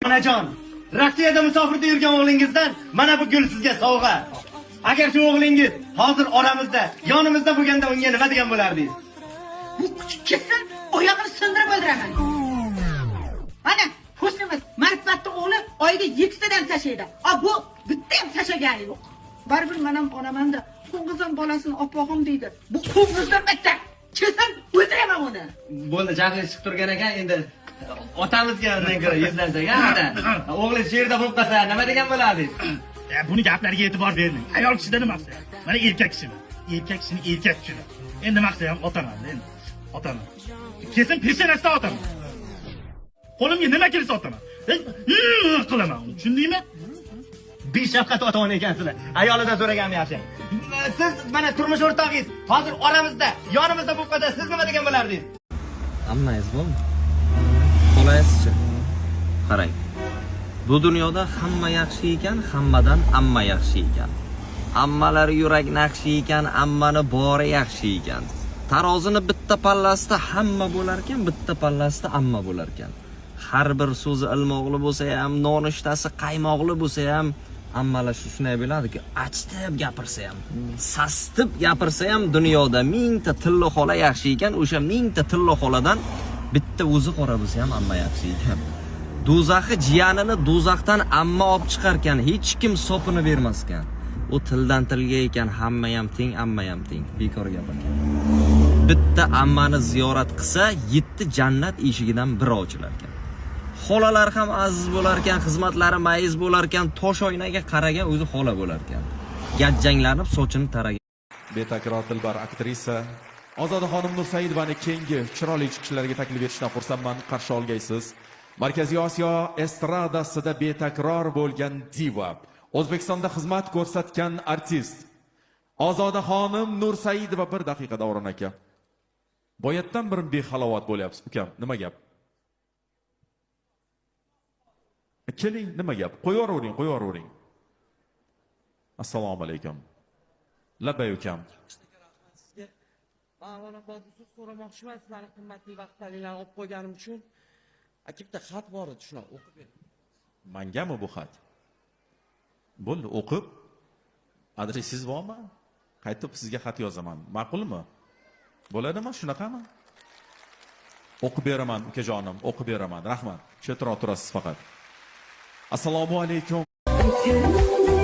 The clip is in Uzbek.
Onajon, Rossiyada musofirda yurgan o'g'lingizdan mana bu gul sizga sovg'a. Agar shu o'g'lingiz hozir oramizda, yonimizda bo'lganda unga nima degan bo'lardingiz? Bu kuchuk kelsin, oyog'ini sindirib o'ldiraman. Mana qo'shnimiz Ma'rifatni o'g'li oyiga 7 tadan tashlaydi. A bu bitta ham tashlagani yo'q. Baribir men ham onamanda. Qo'ng'izam bolasini opog'im deydi. Bu qo'ng'izdan battar. Kelsin, o'ldiraman uni. Bo'ldi, jahlingiz chiqib turgan ekan, endi otamizga undan ko'ra yuzlansak, a, ota. O'g'lingiz shu yerda bo'lib qolsa, nima degan bo'lardingiz? Ya, buni gaplariga e'tibor bermang. Ayol kishida nima qilsa? Mana erkak kishimi? Erkak kishini erkak tushunadi. Endi nima qilsa ham otaman endi. Otaman. Kelsin, peshonasidan otaman. Qo'limga nima kelsa otaman. Qilaman uni. Tushundingmi? Beshafqat ota ona ekansizlar. Ayolidan so'raganim yaxshi. Siz mana turmush o'rtog'ingiz hozir oramizda, yonimizda bo'lib qolsa, siz nima degan bo'lardingiz? Ammangiz bormi? Xolaysiz-chi? Qarang. Bu dunyoda hamma yaxshi ekan, hammadan amma yaxshi ekan. Ammalar yurak naqshi ekan, ammani bori yaxshi ekan. Tarozini bitta pallasida hamma bo'larkan, bitta pallasida amma bo'larkan. Har bir so'zi ilmoqli bo'lsa ham, nonushtasi qaymoqli bo'lsa ham, ammalar shu shunday biladiki, achitib gapirsa ham, sastib gapirsa ham, dunyoda mingta tilla xola yaxshi ekan, o'sha mingta tilla xoladan bitta o'zi qora bo'lsa ham amma yaxshi ekan. Do'zaxi jiyanini do'zaxdan amma olib chiqarkan, hech kim sopini bermaskan. U tildan tilga ekan, hamma ham teng, amma ham teng. Bekor gap ekan. Bitta ammani ziyorat qilsa, yetti jannat eshigidan biri ochilar ekan. Xolalar ham aziz bo'lar ekan, xizmatlari mayiz bo'lar ekan, tosh oynaga qaragan o'zi xola bo'lar ekan. Gajjanglanib sochini taragan. Betakror dilbar aktrisa Ozodaxonim Nursaidovani keyingi chiroyli chiqishlariga taklif etishdan xursandman. Qarshi olgaysiz. Markaziy Osiyo estradasida betakror bo'lgan diva, O'zbekistonda xizmat ko'rsatgan artist Ozodaxonim Nursaidova. Bir daqiqa, Davron aka. Boyatdan bir behalovat bo'lyapsiz, ukam. Nima gap? Keling, nima gap? Qo'yavering, qo'yavering. Assalomu alaykum. Labbay, ukam. Man avvalambor uzr so'ramoqchiman sizlarni qimmatli vaqtlaringlarni olib qo'yganim uchun. Aka, bitta xat bor edi, shuni o'qib bering. Mangami bu xat? Bo'ldi, o'qib, adresingiz bormi? Qaytib sizga xat yozaman. Ma'qulmi? Bo'ladimi, shunaqami? O'qib beraman, ukajonim, o'qib beraman. Rahmat. Chetroq turasiz faqat. Assalomu alaykum. Thank you.